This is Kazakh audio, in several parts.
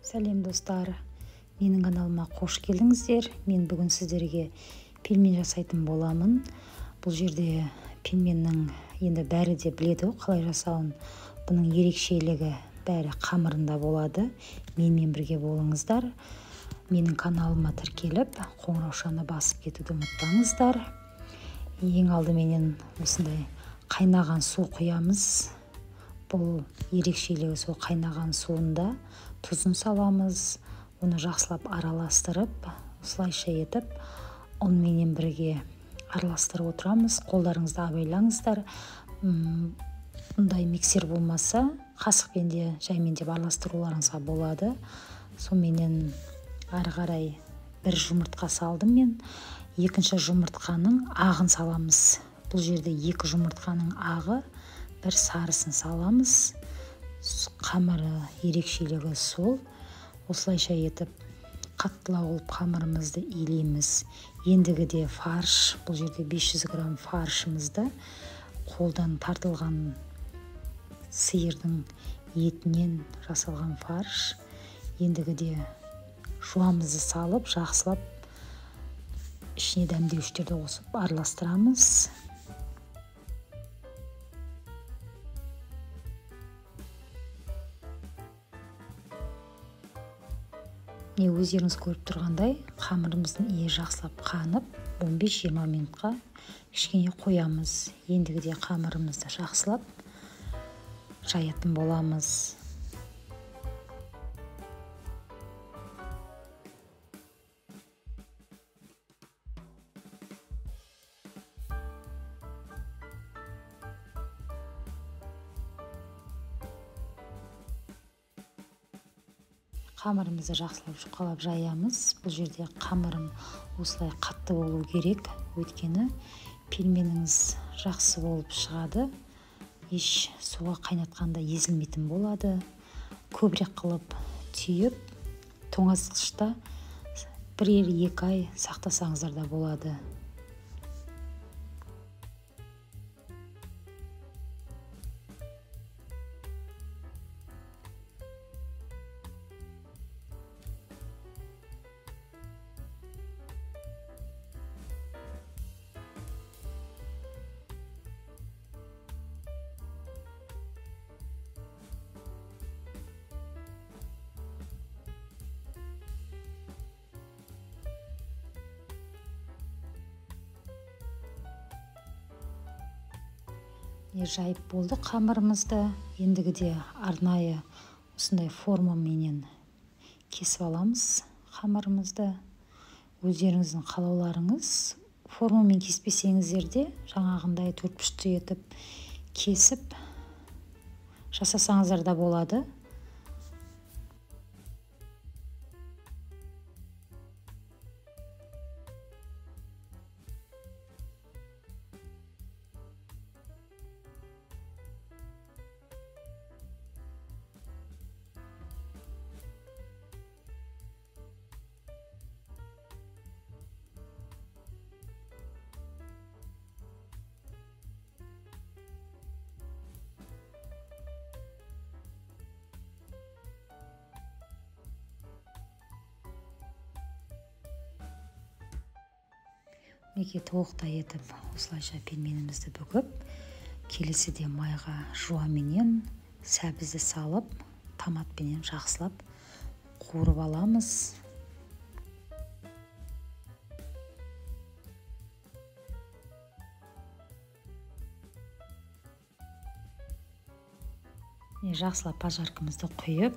Сәлем достар, менің каналыма қош келдіңіздер. Мен бүгін сіздерге пельмен жасайтын боламын. Бұл жерде пельменнің енді бәрі де біледі ғой қалай жасауын. Бұның ерекшелігі бәрі қамырында болады. Менімен бірге болыңыздар. Менің каналыма тіркеліп, қоңыраушаны басып кетуді ұмытпаңыздар. Ең алдыменен осындай қайнаған су құямыз. Бұл ерекшелігі сол қайнаған суында тұзын саламыз, оны жақсылап араластырып, осылайша етіп ұнменен бірге араластырып отырамыз. Қолдарыңызды абайлаңыздар. Бұндай миксер болмаса, қасықпен де жаймен деп араластыруларыңызға болады. Сонменен ары қарай бір жұмыртқа салдым мен. Екінші жұмыртқаның ағын саламыз. Бұл жерде екі жұмыртқаның ағы, бір сарысын саламыз. Қамыры ерекшелігі сол. Осылайша етіп қаттылау қылып қамырымызды илейміз. Ендігіде фарш, бұл жерде 500 грамм фаршымызды қолдан тартылған сиырдың етінен жасалған фарш. Ендігіде жуамызды салып, жақсылап ішіне дәмдеуіштерді қосып араластырамыз. Міне өздеріңіз көріп тұрғандай, қамырымыздың иі жақсылап қанып, 15-20 минутқа кішкене қоямыз. Ендігіде қамырымызды жақсылап жаятын боламыз. Қамырымызды жақсылап жұқалап жаямыз. Бұл жерде қамырым осылай қатты болу керек, өйткені пельменіңіз жақсы болып шығады. Еш суға қайнатқанда езілмейтін болады. Көбірек қылып түйіп, тоңазытқышта 1-2 ай сақтасаңыздар да болады. Жайып болды қамырымызды. Ендігіде арнайы осындай формаменен кесіп аламыз қамырымызды. Өздеріңіздің қалауларыңыз. Формамен кеспесеңіздер де жаңағындай төртбұрышты етіп кесіп жасасаңыздар да болады. Мінекей толықтай етіп осылайша пельменімізді бүгіп, келесіде майға жуаменен сәбізді салып, томатпенен жақсылап қуырып аламыз. Жақсылап пожаркамызды құйып,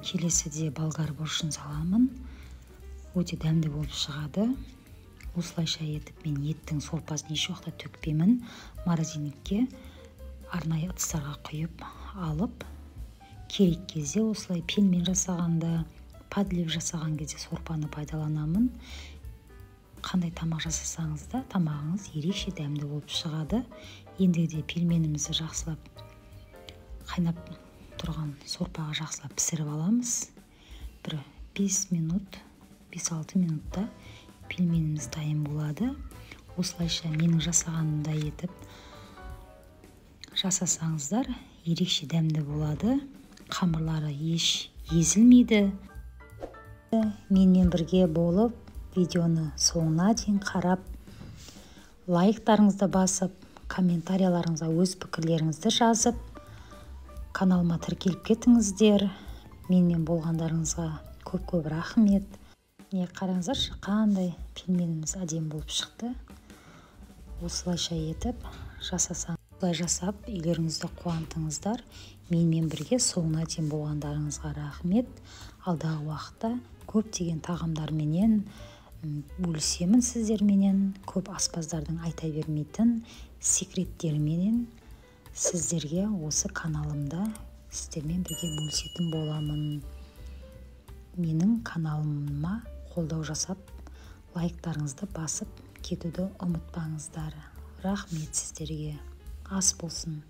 келесіде болгар бұрышын саламын. Өте дәмді болып шығады. Осылайша етіп мен еттің сорпасын еш уақытта төкпеймін. Морозильникке арнайы ыдыстарға құйып алып, керек кезде осылай пельмен жасағанда, подлив жасаған кезде сорпаны пайдаланамын. Қандай тамақ жасасаңыз да тамағыңыз ерекше дәмді болып шығады. Ендігіде пельменімізді жақсылап қайнап тұрған сорпаға жақсылап пісіріп аламыз. Бір 5 минут, 5-6 минутта пельменіміз дайын болады. Осылайша менің жасағанымдай етіп жасасаңыздар ерекше дәмді болады. Қамырлары еш езілмейді. Менімен бірге болып, видеоны соңына дейін қарап, лайктарыңызды басып, комментарияларыңызға өз пікірлеріңізді жазып, каналыма тіркеліп кетіңіздер. Менімен болғандарыңызға көп-көп рахмет. Міне, қараңыздаршы, қандай пельменіміз әдемі болып шықты. Осылайша етіп жасасаң, осылай жасап, үйлеріңізді қуантыңыздар. Менімен бірге соңына дейін болғандарыңызға рахмет. Алдағы уақытта көптеген тағамдарменен бөлісемін сіздерменен, көп аспаздардың айта бермейтін секреттерменен сіздерге осы каналымда сіздермен бірге бөлісетін боламын. Менің каналыма қолдау жасап, лайктарыңызды басып кетуді ұмытпаңыздар. Рахмет сіздерге. Ас болсын.